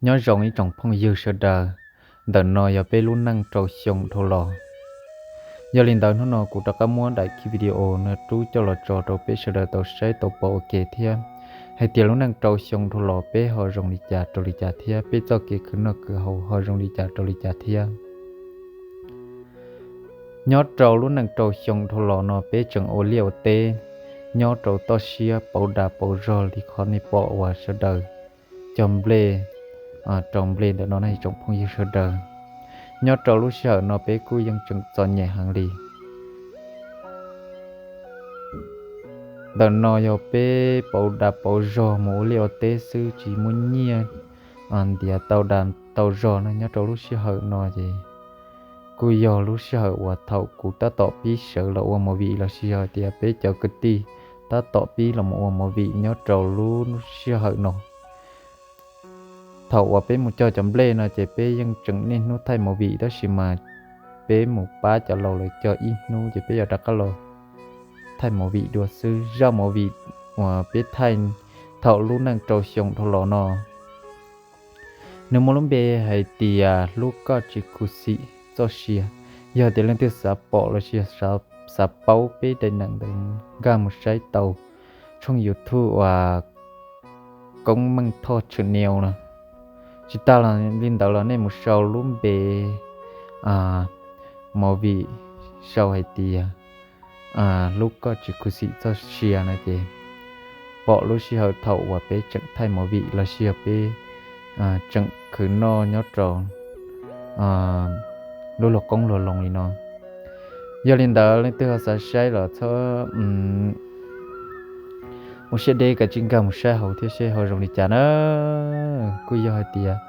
Nyob zoo ib tsoom phooj ywg sawv daws, ntawm no yog peb lub neej rau xyoo dhau los. Yog li ntawd hnub no kuv rov qab muab daim video no rub coj los tso rau peb sawv daws tau saib tau pom ua ke thiab, hais tias lub neej rau xyoo dhau los peb ho zoo li cas rau li cas thiab peb txoj kev khwv noj khwv haus ho zoo li cas rau li cas thiab. Nyob rau lub neej rau xyoo dhau los no peb tseem ua liaj ua teb nyob rau toj siab pauv dag pauv zog li qhov nej pom uas sawv daws cog nplej rau nplej ntawm no na ib tsoom phooj ywg sawv daws. Nyob rau lub sij hawm no peb kuj yeej tseem txom nyem heev li. Ntawm no yog peb pauv dag pauv zog mus ua liaj ua teb xwb tsis muaj nyiaj ntiav tau dag tau zog na. Nyob rau lub sij hawm no ces kuj yog lub sij hawm uas thaum kuv tab tom pib sawv los ua movie los sis yog tias peb cov kwv tij tab tom pib los ua movie nyob rau lub sij hawm no. Thaum uas peb mus cog cov nplej no ces peb yeej tseem niaj hnub thaij movie tab sis mas peb mus pab cov laus lawv cog ib hnub ces peb yuav rov qab los thaij movie dua xwb. Zaj movie uas peb thaij thaum lub neej rau xyoo dhau los no nws muaj lub npe hais tias Hlub Koj Tsis Khuv Xim Txoj Sia. Yog tias leej twg xav pom los sis xav paub peb daim neem ntawd nkag mus saib tau tshooj YouTube uas Koob Meej Thoj Channel no. Tsis tas li ntawd los nej mus sau lub npe movie sau hais tias Hlub Koj Tsis Khuv Xim Txoj Sia no ces pom lub sij hawm thaum uas peb tseem thaij movie los sis yog peb tseem khwv noj nyob rau lub luag qoob luag loo li no. Yog li ntawd leej twg ho xav saib los txhob ua siab deb, kav tsij nkag mus saib hauv thiab seb ho zoo li cas na. Kuj yog hais tias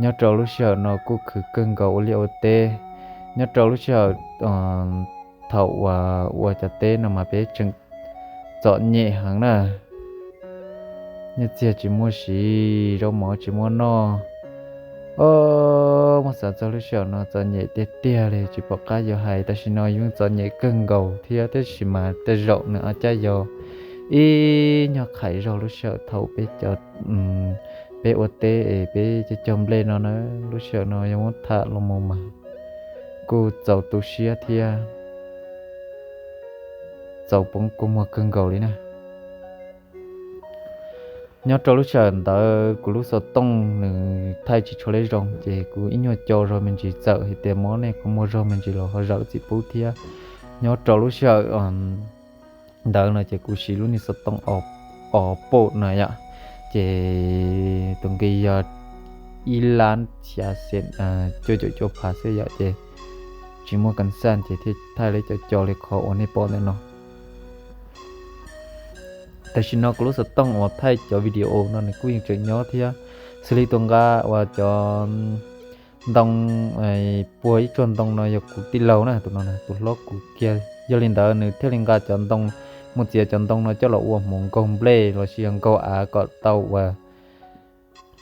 nyob rau lub sij hawm no kuj khwv kawg nkaus ua liaj ua teb. Nyob rau lub sij hawm thaum uas ua cov teb no mas peb tseem txom nyem heev na. Nyiaj txiag tsis muaj siv, zaub mov tsis muaj noj. Os, muab xav txog lub sij hawm no txom nyem tiag tiag li tsis pom qab yuav hais. Tam sim no yeej txom nyem kawg nkaus thiab, tab sis mas tej zaum nws a cab yog ib nyuag qhais zog lub sij hawm thaum peb cov, peb ua teb es peb cog cog nplej no na. Lub sij hawm no yog muab tham los mus mas kuj txaus tu siab thiab txaus poob kua muag kawg nkaus li na. Nyob rau lub sij hawm ntawd kuv lub xov tooj nws thaij tsis tshua leb zoo ces kuv ib nyuag co zog me ntsis, txawm hais tias mob nej kua muag zog me ntsis los ho zam lub txim pub thiab. Nyob rau lub sij hawm ntawd no ces kuv siv lub niag xov tooj Oppo no yom, ces tus nqi yog ib lab xya xees cuaj caum cuaj phav xwb yom, ces tsis muaj kas xaj ces thiaj thaij li cov co li qhov uas nej pom ntawm no. Tam sim no kuv lub xov tooj uas thaij cov video no nws kuj yeej tseem nyob thiab. Xws li tus nqa uas cov ntoo, puag ib tsuag ntoo no yog kuv tij laug na, tus no tus hlob kuv kiag. Yog li ntawd nws thiaj li nqa cov ntoo, mus txiav cov ntoo no coj los ua hmoov nkaug nplej los sis yog nkaug av kom tau uas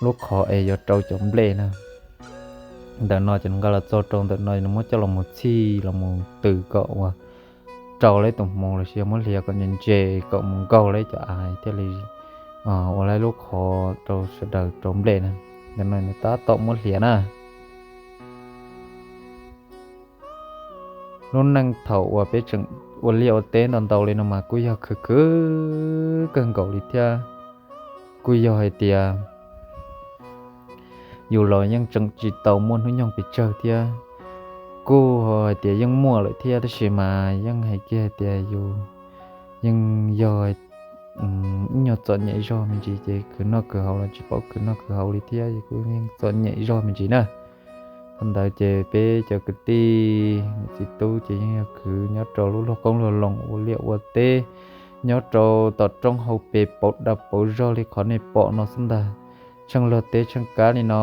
lub qhov es yuav rau cov nplej na. Ntawm no ces nws nqa los txog rau ntawm no nws muab coj los mus txhij los mus tws kom uas rau lawv tus hmoov los sis yog muab hliav kom ntse ntse kom mus nkaug lawv cov av thiaj li ua lawv lub qhov rau sawv daws rau nplej na. Ntawm no nws tab tom muab hliav na. Lub neej thaum uas peb tseem ua liaj ua teb ntau ntau li no mas kuj yog khwv khwv kawg nkaus li thiab. Kuj yog hais tias yus los yeej tseem tsis tau muaj hnub nyoog pes tsawg thiab. Kuj hais tias yeej muaj lawm thiab tab sis mas yeej hais kiag hais tias yus yeej yog ib nyuag txom nyem zog me ntsis ces khwv noj khwv haus los tsis paub khwv noj khwv haus li thiab, kuj yeej txom nyem zog me ntsis na. Thaum ntawd ces peb cov kwv tij niam txiv tub ces yeej yog khwv nyob rau lub luag qoob luag loo ua liaj ua teb nyob rau tom roob hauv pes pauv dag pauv zog li qhov nej pom no xwb ntag. Tsheej luag teb tsheej kab li no,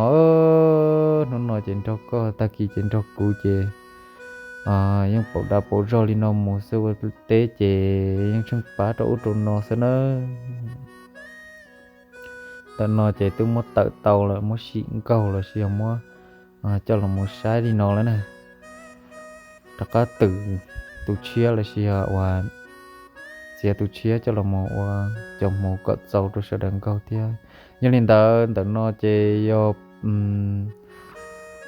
hnub no ces nrog koj, tag kis ces nrog kuv ces yeej pauv dag pauv zog li no mus xwb, ua teb ces yeej tsheej pab rau ub rau no xwb nawb. Ntawm no ces twb muab tawm tau lawm, muab sim nkaug los sis yog muab coj los mus saib li no lawm na. Rov qab twm tus tshiab los sis yog uas txiav tus tshiab coj los mus ua cov hmoov kom txaus rau sawv daws nkaug thiab. Yog li ntawd ntawm no ces yog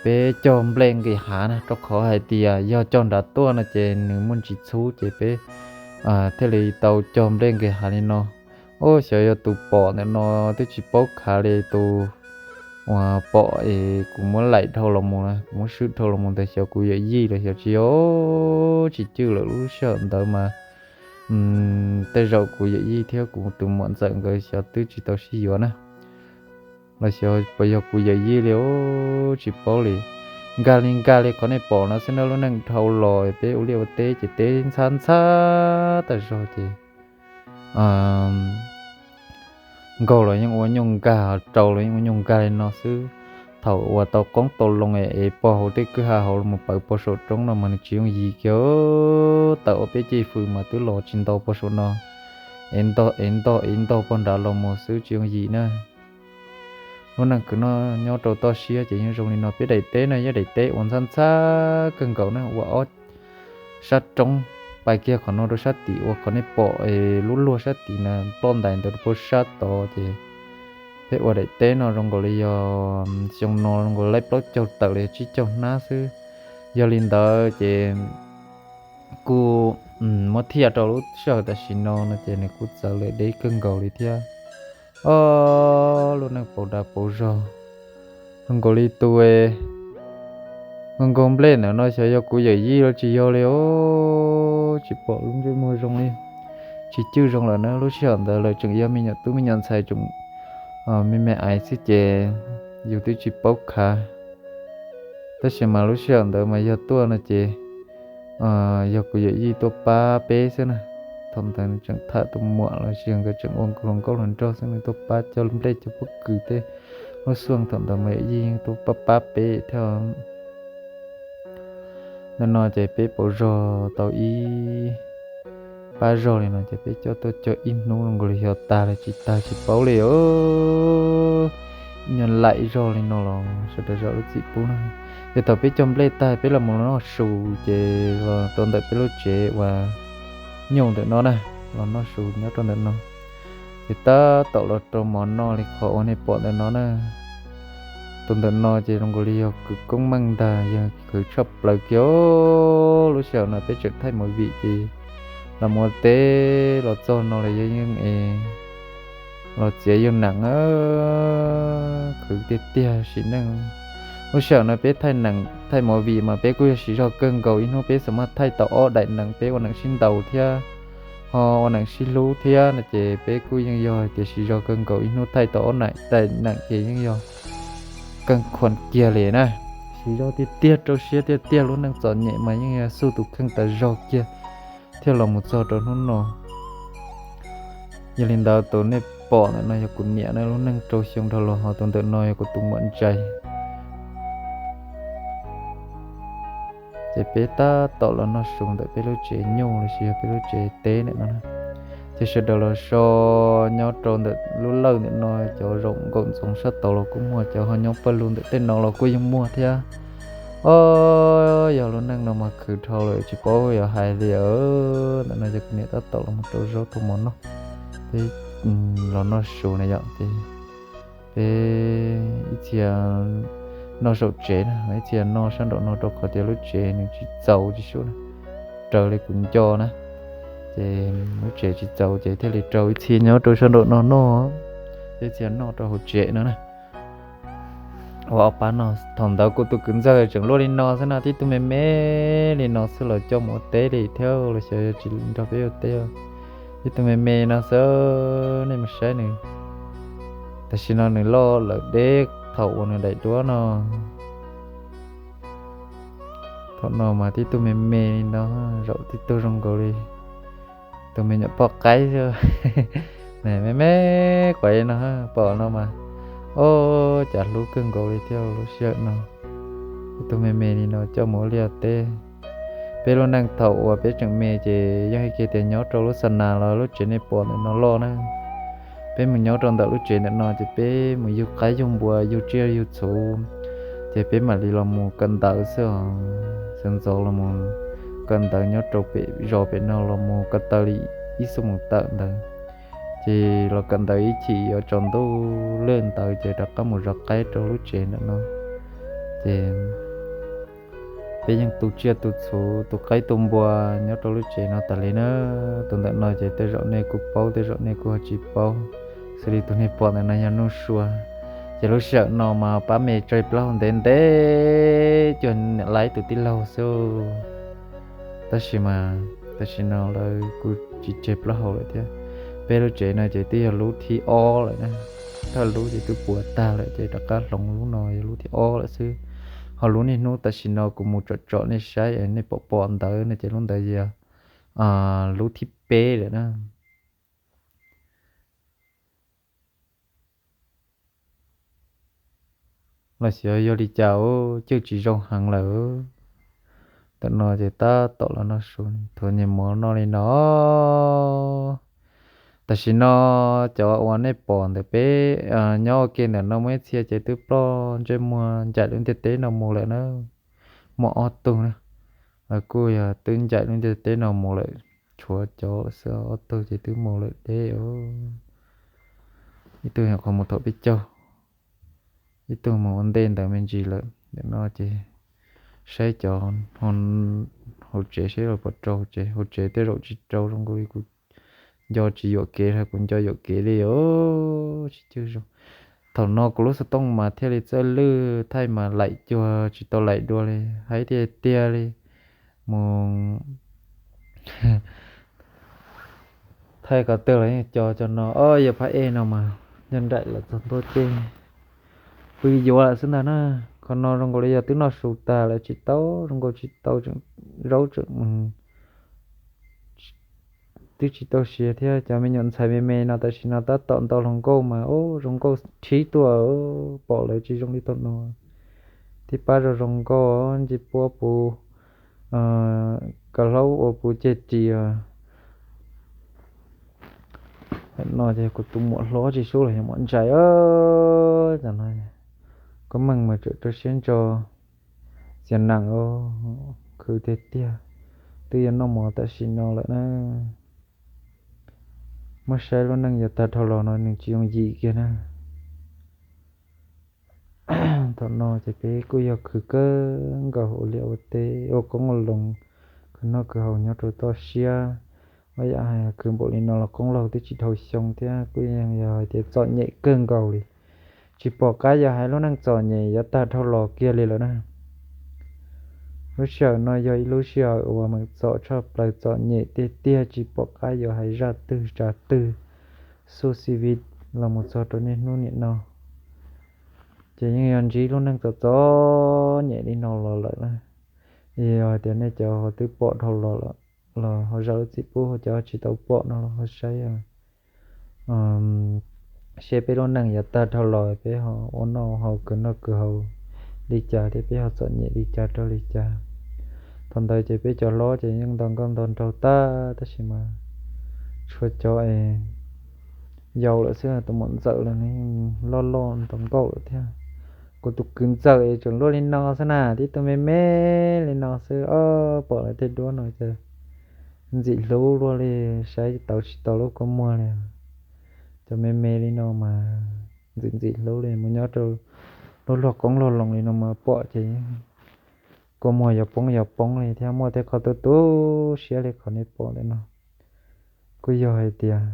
peb cog nplej nqis hav na, rau qhov hais tias yog cog nrad tuaj no ces nws muaj ntsis txhub ces peb thiaj li tau cog nplej nqis hav li no. Ub, xyov yog tus pom ntawm no twb tsis paub khav li, tus uas pom es kuv muab laim dhau los mus na, kuv muab swb dhau los mus ntawd xyov kuv yawm yij los xyov tsis yog, tsis cwj lawm lub sij hawm ntawd mas tej zaum kuv yawm yij thiab kuv tus muam ntxawm nkawd xyov twb tsis tau sib yuav na, los xyov puas yog kuv yawm yij li, tsis paub li. Nkag li nkag li qhov nej pom no xwb na, lub neej dhau los peb ua liaj ua teb ces teb ntxhab ntxhab tas zog ces nkaug los yeej ua nyuj nkag, rau los yeej ua nyuj nkag li no xwb. Thaum uas tau qoob tau loo es pog hauv tej kwj ha hauv los pawv pog saum roob no mas nws tsis yooj yim kiag, tawm ob peb ceg fws mas twb los tsis ntau pog saum no, es ntog es ntog es ntog pog nrad los mus xwb tsis yooj yim na. Lub neej khwv noj nyob rau toj siab ces yeej zoo li no. Peb daim teb no yog daim teb uas ntxhab ntxhab kawg nkaus na, ua ob sab roob, pais kiag qhov no rau sab tim uas qhov nej pom lub luag sab tim na, ploj ntais ntawd rau puag sab tod ces peb ua daim teb no zoo nkaus li yog xyoo no zoo nkaus li plaub caug tawm los yog tsib caug hnab xwb. Yog li ntawd ces kuj muab thiaj rau lub sij hawm tam sim no no ces nws kuj txawv lawm deb kawg nkaus li thiab. Ob, lub neej pauv dag pauv zog, zoo nkaus li tus nkaug nkaug nplej ntawm no xyov yog kuv yawm yij los tsis yog li os, tsis pom lub ntsej muag zoo li, tsis cwj zoo lawm na. Lub sij hawm ntawd lawv tseem yog me nyuam tub me nyuam ntxhais tseem me me aiv xwb ces yus twb tsis paub khav. Tab sis mas lub sij hawm ntawd mas yog tuaj no ces yog kuv yawm yij tuaj pab peb xwb na. Thaum ntawd nws tseem tham tus muam los sis nkawd tseem ua hluas nkauj hluas nraug xwb, nws tuaj pab cog nplej cog pob kws tej lub xuaj, thaum ntawd mas yawm yij tuaj pab pab peb thiab. Ntawm no ces peb pauv zog tau ib pab zog li no ces peb coj tuaj cog ib hnub zoo nkaus li xyov tag los tsis tag tsis paub li os. Nyuag laim zog li no los sawv daws zam lub txim pub na. Ces thaum peb cog nplej tag peb los mus los noj su ces los rau ntawm peb lub tsev uas nyuj ntawm no na, los noj su nyob rau ntawm no. Ces tab tom los rau mov noj li qhov uas nej pom ntawm no na. Tus ntawm no ces zoo nkaus li yog khwv koob meej ntag, yog khwv tshaj plaws kiag. Lub sij hawm no peb tseem thaij movie ces los mus ua teb los txog no los yog yeej es los txiav yog neem, khwv tiag tiag sim neej. Lub sij hawm no peb thaij neem thaij movie mas peb kuj yog siv zog kawg nkaus, ib hnub peb xam maj thaij tau ob daim neem, peb ua neem sib ntaus thiab ho ua neem sib hlub thiab no ces peb kuj yeej yog hais tias siv zog kawg nkaus, ib hnub thaij tau ob daim neem ces yeej yog keej khuam kiag li na. Siv zog tiag tiag, rau siab tiag tiag, lub neej txom nyem mas yeej yog xub tus kheej tas zog kiag thiaj los mus txog rau hnub no. Yog li ntawd tus nej pom ntawm no yog kuv niam na, lub neej rau xyoo dhau los, ho tus ntawm no yog kuv tus muam ntxawm. Ces peb tab tom los noj su ntawm peb lub tsev nyuj los sis yog peb lub tsev teb ntawm no na. Ces sawv daws los so nyob rau ntawm lub lawj ntawm no, cov zaum nkaum ntxoov sab tod los kuj muaj, cov ho nyob pawg lug ntawm tej no los kuj yeej muaj thiab. Ob, yog lub neej no mas khwv dhau lawm tsis paub yuav hais li. Ntawm no yog kuv niam tab tom los mus rau zaub rau mov noj, peb los noj su na yom. Ces peb ib txhia noj saum tsev na, ib txhia noj sab nraum no rau qhov tias lub tsev nws tsis txaus tsis sub na, raws li kuv nco na. Ces lub tsev tsis txaus ces thiaj li rau ib txhia nyob rau sab nraum no noj, ib txhia noj rau hauv tsev no na. Ua ob pab no, thaum ntawd kuv tus kwv ntxawg tseem luaj li no xwb no, tib tug me me li no xwb los coj mus ua teb li thiab los xyov yog tsis nrog peb ua teb. Tib tug me me no xwb, nej mus saib nws. Tam sim no nws loj lawm deb thaum uas nws daim duab no. Thaum no mas tib tug me me li no, zaum tib tug zoo nkaus li tus me nyuam poj qaib xwb. Me me quav li no, pom no mas, o, cas hlub kawg nkaus li thiab lub sij hawm no. Tib tug me me li no coj mus ua liaj teb. Peb lub neej thaum uas peb tseem me ces yog hais kiag tias nyob rau lub xa nas los lub tsev nej pom ntawm no loj na. Peb mus nyob rau ntawm lub tsev ntawm no ces peb mus yug qaib yug npua yug tsiaj yug txhu, ces peb mam li los mus kawm ntawv xwb os. Sawv ntxov los mus kawm ntawv nyob rau pem zos pem no los mus ko taw li ib xuab moos tawm ntawd. Ces los kawm ntawv ib chim yuav tsaus ntuj lwj ntawd ces rov qab mus zov qaib rau lub tsev ntawm no. Ces peb yeej tu tsiaj tu txhu, tu qaib tu npua nyob rau lub tsev no tas li na. Tus ntawm no ces tej zaum nej kuj paub, tej zaum nej kuj ho tsis paub. Xws li tus nej pom ntawm no yog Nuj Sua. Ces lub sij hawm no mas pab me tseg plaub hau ntev ntev cuag niam laib tus tij laug xwb. Tab sis mas tam sim no lawv kuj tsis tseg plaub hau lawm thiab. Peb lub tsev no ces twb yog lub thib ob lawm na. Thawj lub ces twb puas tag lawm ces rov qab hloov lub no yog lub thib ob lawm xwb. Ho lub niaj hnub tam sim no kuv mus tsom tsom nej saib nej pom pom ntawd no ces lub ntawd yog lub thib peb lawm na. Los xyov yog li cas, cwj tsis zoo heev lawm. Ntawm no ces tab tom los noj su, thuav nyias mov noj li no. Tam sim no cov uas nej pom ntawm peb nyob ua ke ntawm no muaj ib txhia ces twb ploj ntsej muag ncaim lub ntiaj teb no mus lawm na. Muaj ob tug na, lawv kuj yog twb ncaim lub ntiaj teb no mus lawm. Tshuav cov xwb, ob tug ces twb mus lawm deb os. Ib tug nyuam qhuav mus thaum peb caug, ib tug mus ua ntej ntawd me ntsis lawm. Ntawm no ces saib cov hauv tsev saib los puas rau hauv tsev, hauv tsev tej zaum tsis rau zoo nkaus li kuv nco tsis yuam kev los kuv nco yuam kev li os, tsis cwj zoo. Thaum no kuv lub xov tooj mas thiaj li txawj lwj, thaij mas laim cuag tsis tau laim dua li, hais tiag tiag li. Mus thaij qhov twg los yeej co cov no, o yog phab ej no mas nyob nraim los txog ntua ces pw yuav lawm xwb ntag na. Qhov no zoo nkaus li yog twb noj su tag lawm tsis tau, zoo nkaus tsis tau, zaub tseem twb tsis tau siav thiab. Cov me nyuam ntxhais me me no tam sim no tab tom ntaus hluas nkauj mas zoo nkauj rhib tuaj, pom lawv tsis zoo li thaum no. Tib pab zoo zoo nkauj, nce puab puv kav hlaub ua puv ceg ris. No ces kuv tus muam hlob tsis sub los yog muam Ntsais, koj meej mas tseem rau siab ntso, txias nees, khwv tiag tiag, twb yuav noj mov tam sim no lawm na. Muab saib lub neej yav tag dhau los no nws tsis yooj yim kiag na. Thaum no ces peb kuj yog khwv kawg nkaus ua liaj ua teb, ua qoob ua loo, khwv noj khwv haus nyob rau toj siab. Muab yam hais khwv npaum li no los qoob laug twb tsis dhau xyoo thiab kuj yog hais tias txom nyem kawg nkaus li. Tsis pom qab yog hais lub neej txom nyem yav tag dhau los kiag li lawm na. Lub sij hawm no yog ib lub sij hawm uas meem txom tshaj plaws, txom nyem tiag tiag, tsis pom qab yuav hais zaj twg tsav twg xub xi vi los mus txog rau niaj hnub niam no. Ces yeej yog ntsib lub neej txom txom nyem li no los lawm na. Yog hais tias nej cov ho twb pom dhau los, los ho zam lub txim pub, cov tsis tau pom no los ho saib seb peb lub neej yav tag dhau los peb ho ua noj haus, khwv noj khwv haus li cas thiab peb ho txom nyem li cas rau li cas. Thaum ntawd ces peb cov hlob ces yeej nto nkauj nto nraug tag, tab sis mas tshuav cov es yau lawm xwb, tus muam ntxawm los loj loj nto nkauj lawm thiab. Kuv tus kwv ntxawm es tseem luaj li no xwb na, tib tug me me li no xwb, pom lawv tej duab no ces ntxim hlub luaj li, saib tau tsis tau lub kua muag li. Cov me me li no mas ntxim ntxim hlub li, mus nyob rau lub luag qoob luag loo li no mas pom ces kua muag yuav poob yuav poob li thiab, muaj tej qhov tu tu siab li qhov nej pom ntawm no. Kuj yog hais tias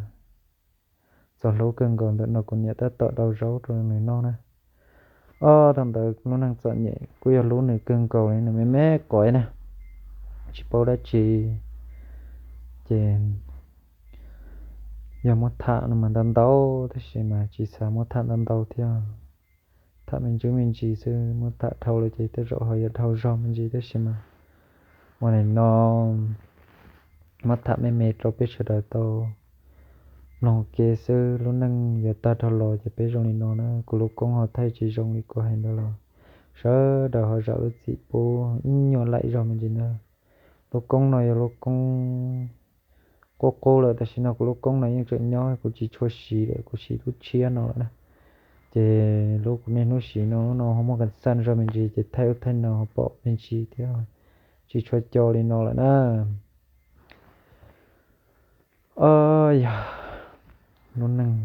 txom hlub kawg nkaus, ntawm no kuv niam tab tom rau zaub rau nws noj na. Ob thaum ntawd lub neej txom nyem kuj yog hlub nws kawg nkaus li, nws me me qhov na, tsis paub dab tsi. Ces yog muab tham no mas ntau ntau, tab sis mas tsis xav muab tham ntau ntau thiab. Tham me ntsis me ntsis xwb, muab tham dhau lawm ces tej zaum ho yuav dhau zog me ntsis, tab sis mas ua li no muab tham me me rau peb sawv daws tau mloog kev xwb. Lub neej yav tag dhau los ces peb zoo li no na, kuv lub koob ho thaij tsis zoo li kuv hais ntawd los sawv daws ho zam lub txim pub ib nyuag laim zog me ntsis ntag. Lub koob no yog lub koob qub qub lawm, tam sim no kuv lub koob no yeej tseem nyob, kuv tsis tshua siv lawm, kuv siv lub tshiab no lawm na. Ces lub kuv niaj hnub siv no, lub no ho muaj kas xaj zog me ntsis ces thaij ub thaij no ho pom me ntsis thiab, tsis tshua co li no lawm na. Yog lub neej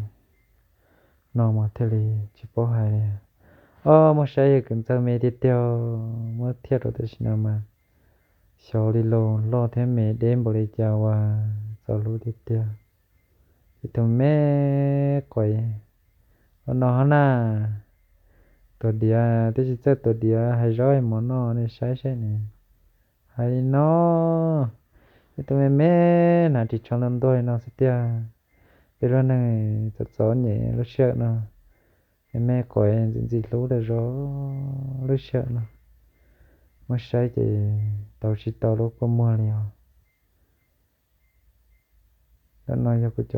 no mas thiaj li tsis paub hais li. Ob, muab saib yog kws ntxawg me tiag tiag, muab thiaj rau tam sim no mas xyov li los loj thiab me deb npaum li cas uas txaus hlub tiag tiag. Ib tug me quav no hov na, tuag diav, twb tsis txawj tuag diav hais zaub hais mov noj, nej saib saib ne. Hais li no, ib tug me me hnav ris tsho ntuag ntuag li no xwb tiag. Peb lub neej txom txom nyem lub sij hawm no, me me quav ntxim ntxim hlub tas zog lub sij hawm no. Muab saib ces tau tsis tau lub kua muag li os. Ntawm no yog kuv